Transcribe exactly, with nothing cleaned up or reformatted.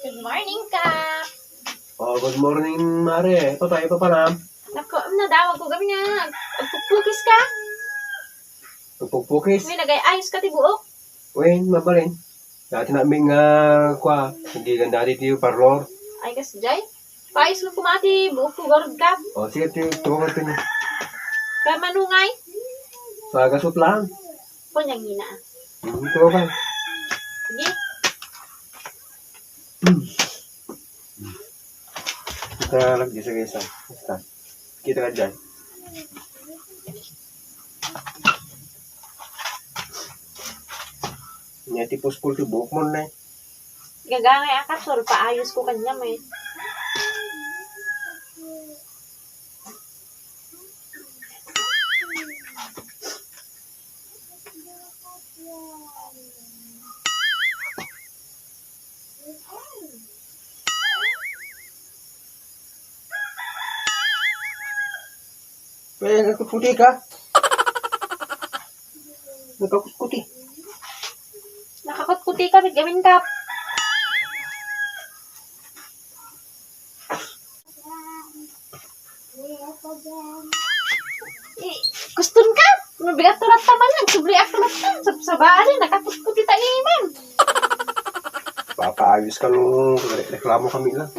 Good morning, Kap. Oh, good morning, Mare. Papay, papanam? Naku, nadawag ko kami nga. Agpukpukis ka? Agpukpukis? Uy, nagay-ayos ka ti buok. Uy, mabalin. Dati namin nga, kwa, hindi ganda dito yung parlor. Ay, kas jay. Paayos mo kumati, buok ko garod ka. Oh, sige, ti-, tuwa ka niya. Kaya manungay? Pagasot lang. Kunyang ina. Hmm, tuwa ka. Sige. Kita lagi sa isa. Basta. Kita ka dyan. Nya ti puspul ti buok mo na. Gagangay a kasor, paayos ko kanya, may. Eh, nakutkuti ka? Nakakutkuti. Nakakutkuti ka, bigyamin ka. Eh, kuston ka? Mabigat to lang taman, nagsubli ako lang taman. Sabsabali, nakakutkuti ta iman. Papaayos ka nung re-, reklamo kami lang.